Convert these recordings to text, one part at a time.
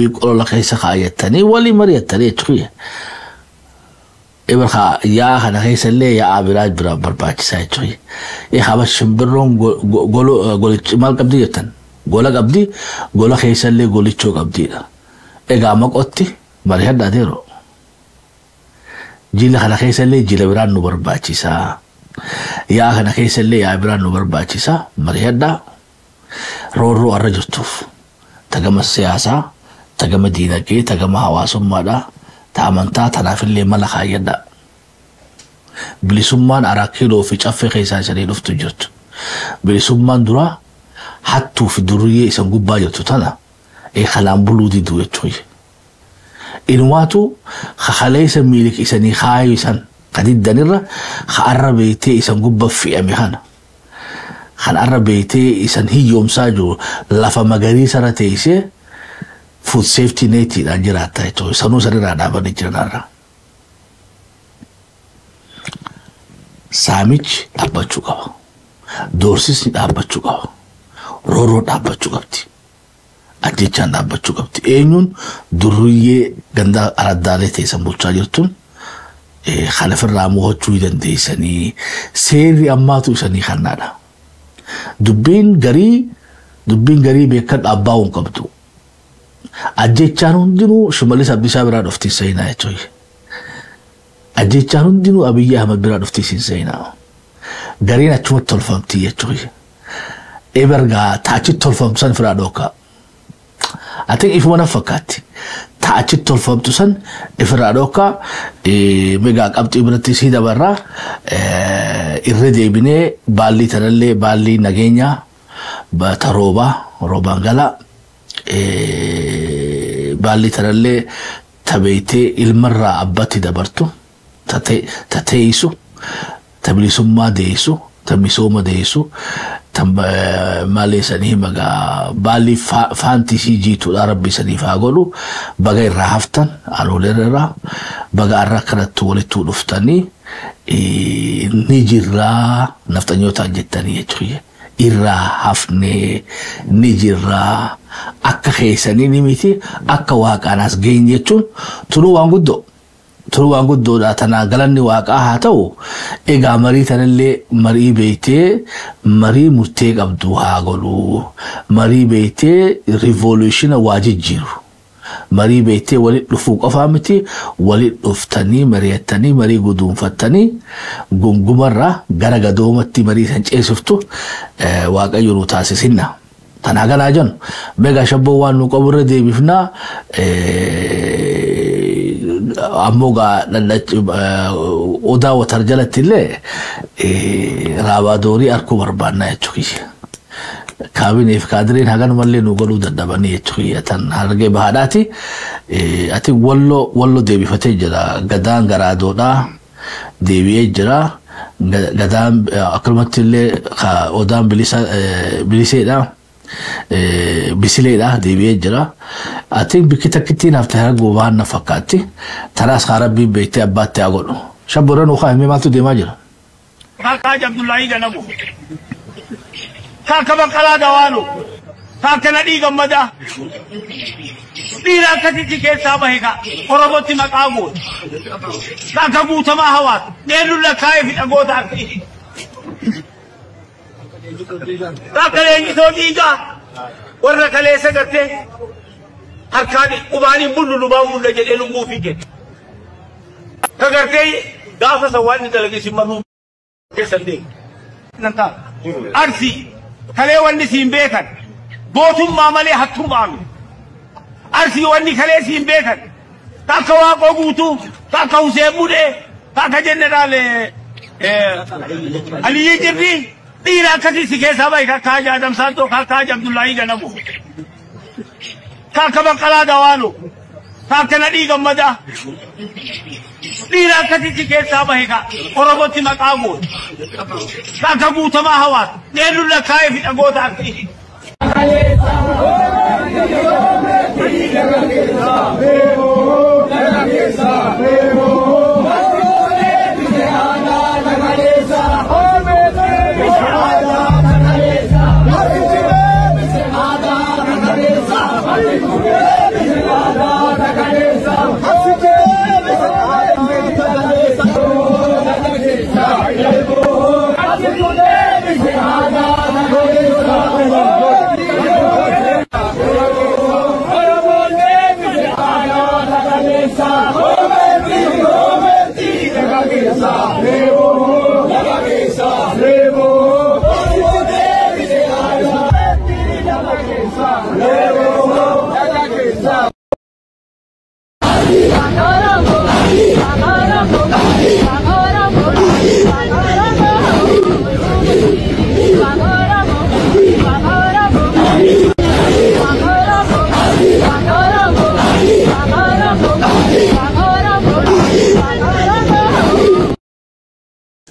Dubbii qolola keessa kaayyattanii walii mari'attanii jechuudha. Ibarka yaa kana keessa illee yaa'aa biraa bira barbaachisaa jechuudha. Egaa shimbirroon golichi maal qabdi jettan? Gola qabdi, gola keessa illee golichoo qabdiidha. Egaa maqootti mari'adhaa yeroo. Jila kana keessa illee jila biraan nu barbaachisaa. Yaa kana keessa illee yaa biraan nu barbaachisaa. Mari'adhaa. Roorroo arra jirtuuf. Tagama siyaasaa, tagama diinagdee, tagama hawaasummaadhaa, ta amantaa tanaafillee mala kaayyadhaa. Bilisummaan Araa Kiiloo fi Caffee keessaa isanii dhuftu jirtu. Bilisummaan duraa hattuu fi duriyyee isan gubbaa jirtu tana kanaan buluu diduu jechuudha. Inumaatu kakaleessa miilik isanii kaayu isan kadiddanirra ka arra beektee isan gubbaa fe'ame kana. Kan arra beektee isan hiyyoomsaa jiru lafa magariisa irra teessee food safety netiidhaan jiraatta jechuudha. Sanuu sanirraa dhaabanii jiran har'a. Saamichi dhaabbachuu qaba. Doorsisni dhaabbachuu qaba. Roorroon dhaabbachuu qabdi. Ajjechaan dhaabbachuu qabdi. Eenyuun durriyyee ganda araddaalee teessan bulchaa jirtuun kan ofirraa mo'achuu dandeessanii seerri ammaatu isanii kannaadha. Dubbiin garii beekan dhaabbaa'uu hin qabdu. Ajjechaan hundinuu Shimallis Abdiisaa biraa dhufti seenaa jechuudha. Ajjechaan hundinuu Abiyyi Ahmad biraa dhufti seenaa. Gariin achumatti tolfamti jechuudha. Ebergaa taachitti tolfamtu san firaa dhookaa. Ati ifuma na fakkaatti. Taachitti tolfamtu san ifirraa dhookaa. Meegaa qabxii biratti sii dabarraa irra deebinee baallii tanallee baallii nageenyaa ta roobaa roobaan galaa baallii tanallee tabeeytee ilmarraa abbatti dabartu ta teessu, ta bilisummaa deessu, ta misooma deessu, ta maalee sanii magaa baallii faantisii jiituudha. Rabbi saniif haa godhu. Baga irraa haftan aloolee irraa baga arra akkanatti walitti dhuftanii ni jirraa nafxanyootaan jettanii jechuudha. Irraa hafnee ni jirraa, akka keessanii ni miti, akka waaqaan as geenye jechuun tunuu waan guddoo. Tunuu waan guddoodha, tanaa galanni waaqaa haa ta'u. Egaa marii tanallee marii beektee marii murtee qabdu haa godhu, marii beektee revolution waa jijjiiru, marii beektee walit dhufuu qofaa miti, walit dhuftanii mari'attanii marii guduunfattanii gungumarraa gara gadoomatti marii san ceesiftu waaqayyo nu taasisinna. Tanaa ganaa jennu meegaa shabboo waan nu qabu irra deebifnaa. Ammoo gaa odaa watar jalatti illee raabaadorii arkuu barbaannaa jechuudha. Kaabineef kaadireen haganumallee nu godhuu dadhabanii jechuudha. Tan Harargee Bahaadhaati. Ati walloo walloo deebifatee jira. Gadaan garaadoodhaa deebi'ee jira. Gadaan akkanumatti illee odaan biliseedha. Bisileedha deebi'ee jira. Ati bikki takkittiin hafte Harargee Bahaan na fakkaatti. Tanaas haa rabbiin beektee abbaatti haa godhu. Shabboorra nu kaa'imee maaltu deemaa jira? Kaakkaa Abdullahi Ganamu. Kaakka Baqqalaa Dawaanu. Kaakka Nadhii Gammadaa. Dhiira akkasitti keessaa bahe ka Oromootti maqaa goote. Kaakka Guutamaa Hawaasa. Dheerluun lakkaa'ee fi dhagoota akka. Kaakka Leenjisoo Dhiigaa. Warra kaleessa gartee harkaan qubaan hin bullu lubaan bulla jedhee lubbuu fi kenne. Ka gartee gaafa san waan inni dalage isin marruu keessan deemu. Arsii kalee wanni siin beekan gootummaa malee hattummaa miti. Arsii wanni kalee siin beekan takka Waaqoo Guutuu, takka Huseen Budee, takka Jeneraal Aliyyii Jirrii dhiira akkasii si keessaa bahe, kakka Haji Adam Saantoo, kakka Haji Abdullaahii Ganamu, kakka Baqqalaa Dawaanu, kakka Nadhii Gammadaa. Dhiira akkasitti keessaa bahe ka Oromootti maqaa goote. Kakka Guutamaa Hawaasa. Dheerluun lakkaa'ee fi dhagoota akka.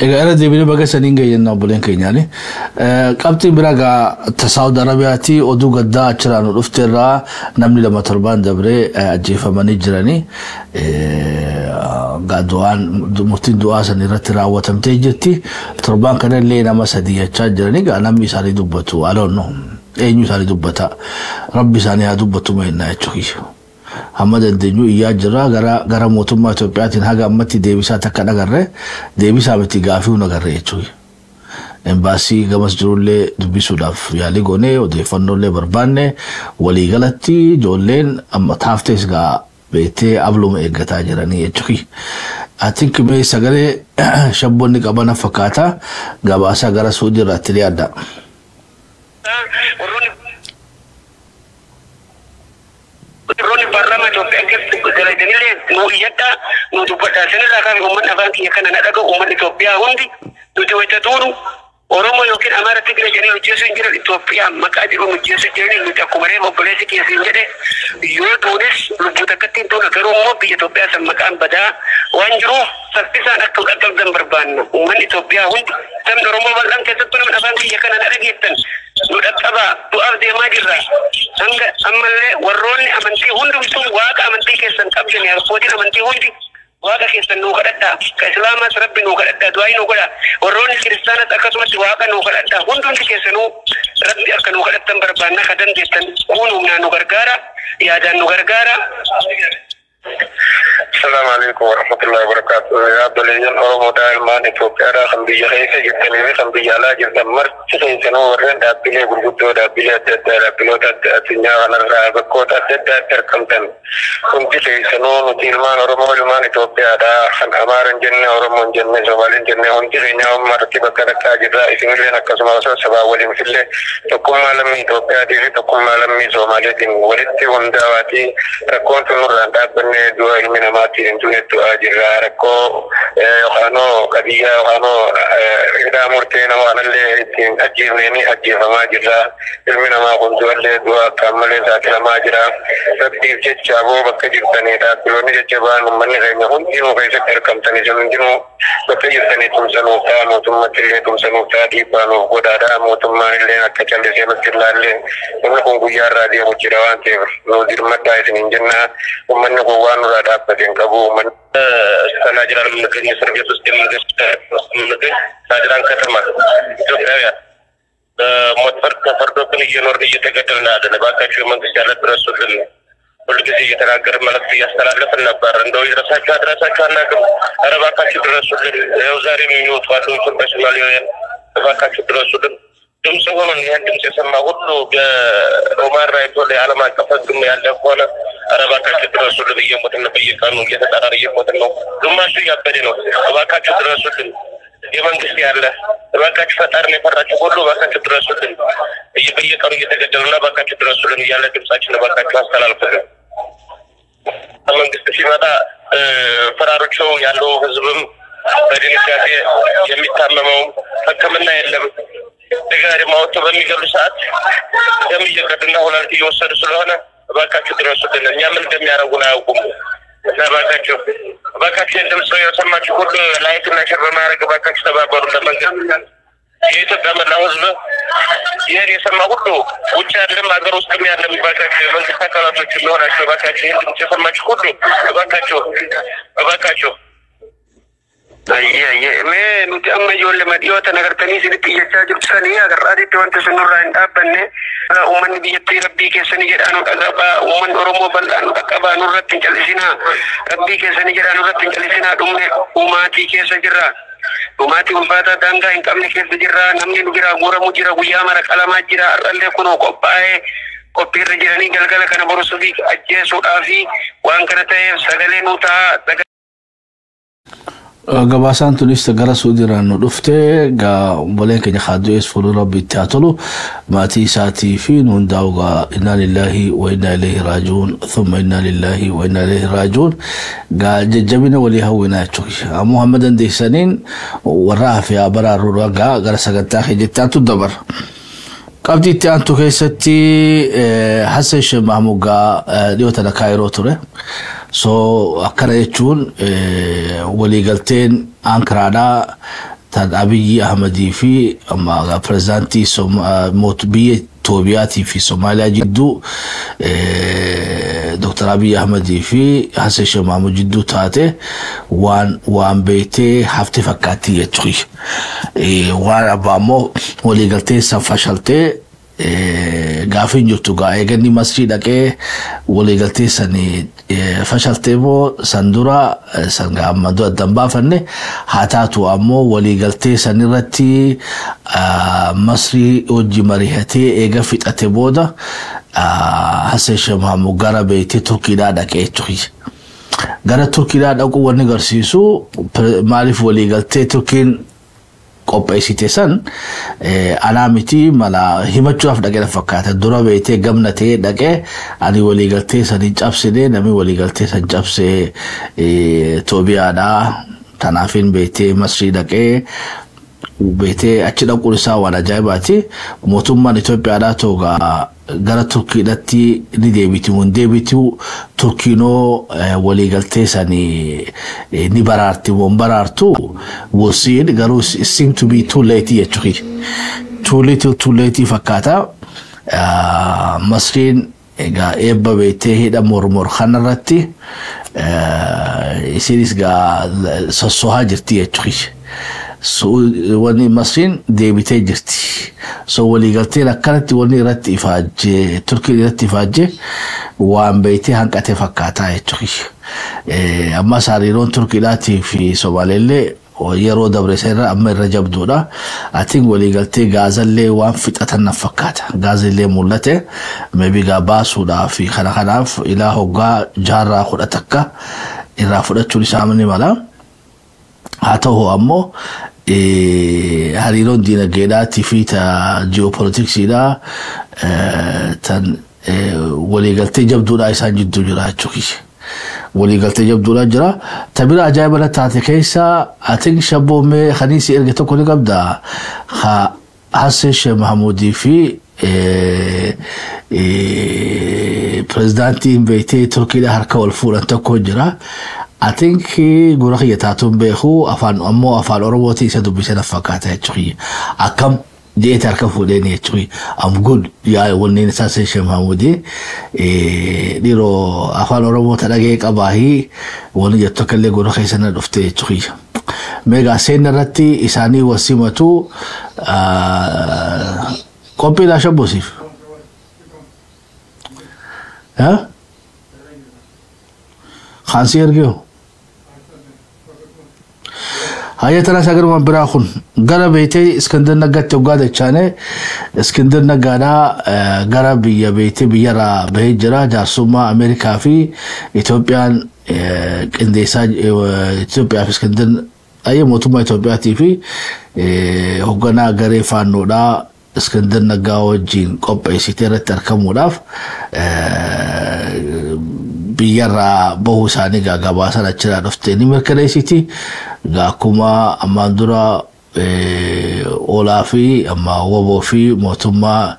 Egaa irra deebinee baga saniin ga'e obboleen keenyaani. Qabxiin biraa gaa Saawud Arabiyaatti oduu gaddaa achirraa nu dhufte irraa namni lama torbaan dabree ajjeefamanii jiranii. Gaa du'aan murtiin du'aa san irratti raawwatamtee jirti. Torbaan kanallee nama sadii jechaa jiranii gaa namni isaanii dubbatu. Aloonno eenyu isaanii dubbata. Rabbi isaanii haa dubbatu meennaa jechuudha. Hamma dandeenyu iyyaa jirra gara mootummaa Itoophiyaatiin haga ammatti deebisaa takka dhagarre deebisaa miti gaafii hun agarre jechuudha. Embaasii gamas jirullee dubbisuudhaaf yaalii goonee odeeffannoolee barbaanne waliigalatti ijoolleen amma taaftees gaa beektee abluma eeggataa jiranii jechuudha. I think mee sagalee shabboonni qaban fakkaata gabaasaa gara Suudii irratti dhiyaadha. Warroonni paarlaamaa Itoophiyaa keessatti dalaganillee nu iyyadhaa nu dubbadhaa sanirraa kaafee uummanni afaan kiyya kana na dhaga'u uummanni Itoophiyaa hundi nuti wayita tuunu Oromoo yookiin Amaara Tigree jedhanii hojjeessu hin jiran Itoophiyaa maqaa jedhuun hojjeessu jiranii nuti akkuma reefa obboleessi kiyya siin jedhe yoo tuunis lubbuu takkatti hin tuuna garuu immoo biyya Itoophiyaa san maqaan badaa waan jiruuf saffisaan akka qaqqabdan barbaanna uummanni Itoophiyaa hundi sabni Oromoo bal'aan keessattuu namni afaan kiyya kana na dhageettan nu dhaqqabaa du'aaf deemaa jirra hanga ammallee warroonni amantii hundumtuu waaqa amantii keessan qabdan abbootiin amantii hundi waaqa keessan nuu kadhadhaa ka islaamaas rabbi nuu kadhadhaa du'aa nuu godha warroonni kiristaanas akkasumatti waaqa nuu kadhadhaa hundumti keessanuu rabbi akka nuu kadhattan barbaanna ka dandeettan kun humnaan nu gargaara yaadaan nu gargaara. Assalamu alaikum warahmatullahi wabarakatuh. Obboleeyyan Oromoodhaa ilmaan Itoophiyaadhaa kan biyya keessa jirtanii fi kan biyya alaa jirtan marti keessanuu warreen dhaabbilee gurguddoo dhaabbilee adda addaa dhaabbiloota adda addunyaa kanarraa bakkoota adda addaatti argamtan hundi keessanuu nuti ilmaan Oromoo ilmaan Itoophiyaadhaa kan Amaara hin jenne Oromoo hin jenne Somaalee hin jenne hundi keenya marti bakka takkaa jirra isinilleen akkasuma osoo sabaa waliin fillee tokkummaa lammii Itoophiyaatii fi tokkummaa lammii Somaaleetiin walitti hundaa'aatii rakkoon sun nurraan dhaabbanne du'a ilmi namaatiin hin du'e du'aa jirra rakkoo yookaanoo qadiyyaa yookaanoo hidhaa murtee nama kanallee ittiin ajjeefnee ajjeefamaa jirra ilmi namaa kun du'allee du'a akkaan malee saaxilamaa jira rabbiif jecha aboo bakka jirtanii dhaabbiloonni jajjabaan uummanni keenya hundinuu keessatti argamtanii jiru hundinuu bakka jirtanii tumsanuuf ta'a mootummatti illee tumsanuuf ta'a dhiibbaa nuuf godhaadha mootummaan illee akka callisee nutti ilaallee namni kun guyyaa irraa deemu jira waan ta'eef nu dirmadhaa isin hin jennaa uummanni kun waan nurraa dhaabbate hin qabu uummanni. ናጅራን የምንገኝ እስር ቤት ውስጥ የምንገኝ ናጅራን ከተማ ኢትዮጵያውያን በሞት ፍርድ ተፈርዶብን እየኖርን እየተገደልን አለን። እባካችሁ የመንግስት ያለ ድረሱልን። ሁልጊዜ እየተናገርን መልዕክት እያስተላለፍን ነበር። እንደው ይድረሳችሁ አድረሳችሁ አናውቅም። ኧረ እባካችሁ ድረሱልን። ይኸው ዛሬም የሚወጡ አሉ ኢትዮጵያ ሶማሌውያን፣ እባካችሁ ድረሱልን። ድምፅ ሆኑን። ይህን ድምፅ የሰማ ሁሉ በሁማን ራይት ላይ ዓለም አቀፍ ሕግም ያለ ከሆነ ኧረ እባካችሁ ድረሱልን። እየሞትን ነው፣ በየቀኑ እየተጠራር እየሞትን ነው። ግማሹ እያበደ ነው። እባካችሁ ድረሱልን። የመንግስት ያለ እባካችሁ ፈጣሪን የፈራችሁ ሁሉ እባካችሁ ድረሱልን። በየቀኑ እየተገደሉ እና እባካችሁ ድረሱልን እያለ ድምጻችን እባካችሁ አስተላልፉልን። መንግስት ሲመጣ ፈራርቾ ያለው ህዝብም በድንጋጤ የሚታመመው ሕክምና የለም። እንደገና ደግሞ አውጥቶ በሚገሉ ሰዓት ደም እየቀዱና ኩላሊት እየወሰዱ ስለሆነ እባካችሁ ድረሱልን። እኛ ምን እንደሚያደርጉን አያውቁም። እና እባካችሁ እባካችሁ ይህን ድምፅ የሰማችሁ ሁሉ like እና share በማድረግ እባካችሁ ተባበሩ ለመንግስት። የኢትዮጵያ መላው ህዝብ ይህን የሰማ ሁሉ ውጭ ያለም ሀገር ውስጥም ያለም እባካችሁ የመንግስት አካላቶች የሚሆናችሁ እባካችሁ ይህን ድምፅ የሰማችሁ ሁሉ እባካችሁ እባካችሁ Ayyee mee nuti amma ijoollee dhiyoota nagartanii isinitti iyyachaa jirtu sanii agarraatitti wanti isin nurraa hin dhaabbanne uummanni biyyattii rabbii keessanii jedhaa nu dhaqabaa uummanni Oromoo bal'aa nu dhaqabaa nurratti hin callisinaa rabbii keessanii jedhaa nurratti hin callisinaa dhumne uumaatii keessa jirra. Dhumaatii ulfaataa daangaa hin qabne keessa jirra namni nu biraa guuramu jira guyyaa mara qalamaa jira har'allee kunoo qophaa'ee Qophiirra jiranii galgala kana boru subii ajjeesuudhaa fi waan kana ta'eef sagalee nuu ta'a. Gabaasaan tunis gara Suudiiraan nu dhufte. Gaa obboleen keenya Kaaddu'ees fuuldura Rabbi itti haa tolu, maatii isaatii fi nu hundaa'u. Gaa innaa lillaahi wa innaa ilayhi raaji'uun, thumma innaa lillaahi wa innaa ilayhi raaji'uun. Gaa jajjabina walii hawwinaa jechuudha. Ammoo hamma dandeessaniin warra hafe haa baraaruudha. Gaa gara sagantaa keenyatti aantu dabara. Qabxii itti aantu keessatti Hassan Sheekh Mahmud gaa dhiyoo tana Kaayiroo ture. So akkana jechuun waliigalteen Ankaraadhaa tan Abiyyi Ahmadii fi pirezidaantii biyya Itoobiyaatii fi Somaaliyaa jidduu, Dr. Abiyyi Ahmadii fi Hassan Sheekh Mahmud jidduu taate waan beektee hafte fakkaatti jechuudha. Waan abbaa immoo waliigalteen san fashaltee gaafiin jirtu, gaa eeganni Masrii dhaqee waliigaltee san fashaltee immoo san dura san gaa amma dura addan baafanne haa taatu, ammoo waliigaltee san irratti Masrii hojii mari'atee eega fixate booda Hassan Sheekh Mahmud gara beektee Turkiidhaa dhaqee jechuudha. Gara Turkiidhaa dhaquu wanni agarsiisu maaliif waliigaltee Turkiin qopheessite san anaa miti mala himachuudhaaf dhaqee fakkaata. Dura beektee gamna ta'ee dhaqee ani waliigaltee san hin cabsine, namni waliigaltee san cabsee Itoophiyaadha. Tanaafin beektee Masrii dhaqee. Beektee achi dhaquun isaa waan ajaa'ibaati. Mootummaan Itoophiyaadhaa toga gara Turkiidhatti ni deebiti mun deebitu, Turkiinoo waliigaltee sanii ni baraarti mun baraartu, we'll see it. Garuu it seem to be too late jechuudha. Too little too late fakkaata. Masriin egaa eebba beektee hidha Mormor kanarratti isinis gaa sossohaa jirti jechuudha. Wanni Masriin deebitee jirti. So waliigalteen akkanatti wanni irratti ifaajjee, Turkiin irratti ifaajjee waan beektee hanqatee fakkaataa jechuudha. Ammas hariiroon Turkiidhaatii fi Somaaleellee yeroo dabre irra amma irra jabduudha. Atiin waliigaltee Gaazallee waan fixatan na fakkaata. Gaazallee mul'ate maybe gaa baasuudhaa fi kana kanaaf ilaa hoggaa jaarraa 11 irraa fudhachuun isaa ni mala. Haa ta'u ammoo hariiroon diinagdeedhaatii fi ta ji'oopolitiksiidhaa tan waliigaltee jabduudhaa isaan jidduu jira jechuudha. Waliigaltee jabduudhaa jira. Ta bira ajaa'iba na taate keessa atin shabboomee kaniisi erge tokko ni qabda. Hassan Sheekh Mahamudii fi pirezidaantiin beektee Turkiidhaa harka wal fuudhan tokko jira. I think gura kiyya taatuun beeku, afaan ammoo afaan Oromootiin isa dubbise na fakkaata jechuudha. Akkam jeete harka fuudheen jechuudha. I'm good yaa wanneen isaa Sheekh Mahamudii dhiiroo afaan Oromoo ta dhagee qabaahii wanni jettu akka illee gura keessa na dhufte jechuudha. Meegaa seenna irratti isaanii wasimatu qophiidhaa shabbusiif. Haa? Kaansii ergee? Hayya, tana sagaruma biraa kun gara beetee Iskandar Naggaatti hoggaa dachaane, Iskandar Naggaadhaa gara biyya beetee biyyarraa bahee jira. Jaarsummaa Ameerikaa fi Itoophiyaan qindeessaa, Itoophiyaa fi Iskandar ayya mootummaa Itoophiyaatii fi hoogganaa garee faannoodhaa Iskandar Naggaa wajjin qopheessitee irratti argamuudhaaf biyyarraa bahuu isaanii gabaasan achirraa dhuftee ni mirkaneessiti. Akkuma ammaan dura olaa fi amma woboo fi mootummaa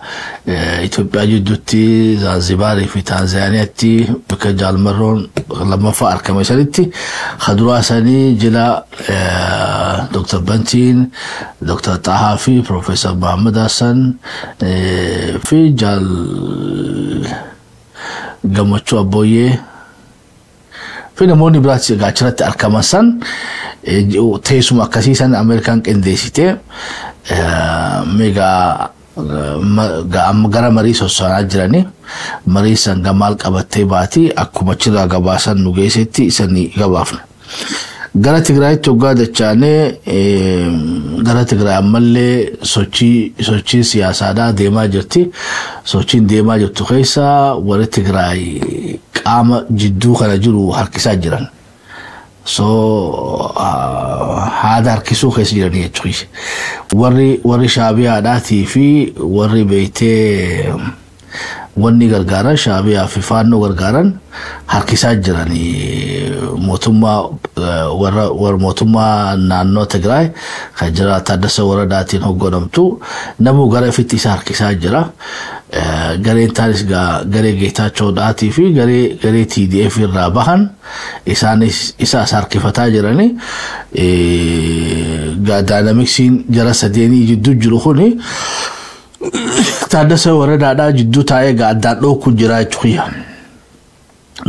Itoophiyaa jidduutti Zaanzibaarii fi Taanzaaniyaatti bakka jaalmarroon lammaffaa argame sanitti kaduraa sanii jila Dr. Bantiin, Dr. Xahaa fi Professor Muhammad Hassan fi jaal Gammachuu Abbooyyee fi namoonni biraatti achirratti argaman san teessuma akkasii san Ameerikaan qindeessitee meegaa gara marii sosso'aa jiranii marii san maal qabattee baati, akkuma achirraa gabaasan nu geessetti isanii gabaafna. Gara Tigraayitti hoggaa dachaanee, gara Tigraay ammallee sochii siyaasaadhaa deemaa jirti. Sochiin deemaa jirtu keessa warri Tigraay qaama jidduu kana jiru harkisaa jiran. So haada harkisuu keessa jiranii jechuudha. Warri Shaabiyaadhaatii fi warri beektee wanni gargaaran, Shaabiyaa fi Faannoo gargaaran, harkisaa jiranii mootummaa warra mootummaa naannoo Tigraay kan jira Taaddasa Waradaatiin hoogganamtu namuu gara ofitti isa harkisaa jira. Gareen taanis garee Geetaachoodhaatii fi garee TDF irraa bahan isaanis isa as harkifataa jiranii. Dynamicsiin jara sadeenii jidduu jiru kuni Taaddasa Waradaadhaa jidduu taa'ee addaan dhooku jira jechuudha.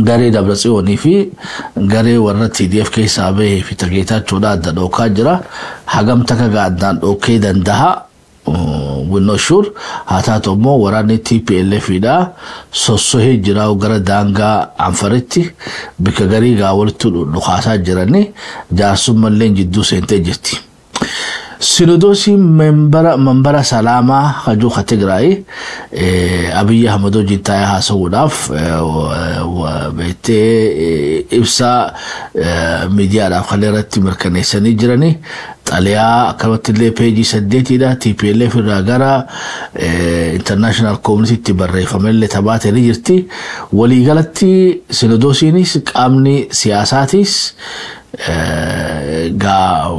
Garee Dabratsiyoonii fi garee warra TDF keessaa bahee fi Geetaachoodhaa adda dhookaa jira. Hagam takka addaan dhookee danda'a, we're not sure. Haa taatu immoo waraanni TPLF dha sossohee jira gara daangaa Anfaritti, bikka garii gaa walitti dhukaasaa jiranii, jaarsummallee jidduu seentee jirti. Sinodoosiin membara salaamaa hajuu ka Tigraay Abiyyi Ahmad wajjin taa'ee haasa'uudhaaf beektee ibsaa miidiyaadhaaf kan irratti mirkaneessanii jiranii. Xaliyaa akkanumatti illee peejii 8dha TPLF irraa gara international community barreeffamellee tabaatee ni jirti. Waliigalatti sinodoosiinis qaamni siyaasaatis gaa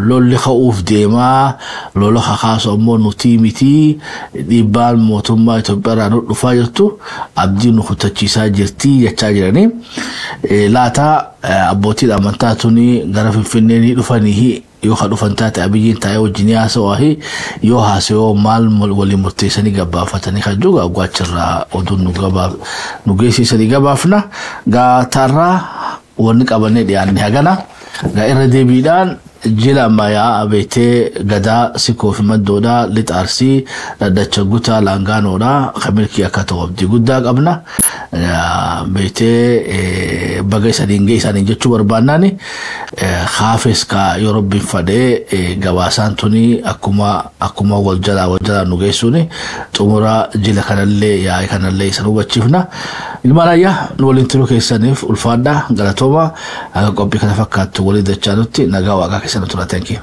lolli ka'uuf deemaa, lola kakaasu ammoo nutii mitii, dhiibbaan mootummaa Itoophiyaa irraa nu dhufaa jirtu abdii nu kutachiisaa jirti jechaa jiranii. Laataa abbootiin amantaa tuni gara Finfinnee ni dhufanii? Yoo ka dhufan taate, Abiyyiin taa'ee wajjin haasawaa, yoo haasawoo maal waliin murteessanii gabaafatanii kan jiru gaachirraa oduun nu geessisanii gabaafna. Gaa taarraa wanni qabannee dhiyaanne hagana. Gaa irra deebiidhaan jila ammayyaa beektee gadaa Sikoo fi Maddoodhaa, Lixa Arsii, Dhaddacha Gutaa Laangaanoodhaa kan milkii akka ta'u abdii guddaa qabna. Beektee baga isaniin ga'e isaaniin jechuu barbaannaani, haafes ka yoo Rabbiin fadhee gabaasaan tuni akkuma wal jalaa nu geessuuni xumura jila kanallee yaa'ii kanallee isan hubachiifna. Ilmaan ayyaa, nu waliin turuu keessaniif ulfaadhaa, galatooma. Akka qophii kana fakkaattu walii dachaa nutti nagaa Waaqaa keessan tura. Thank you.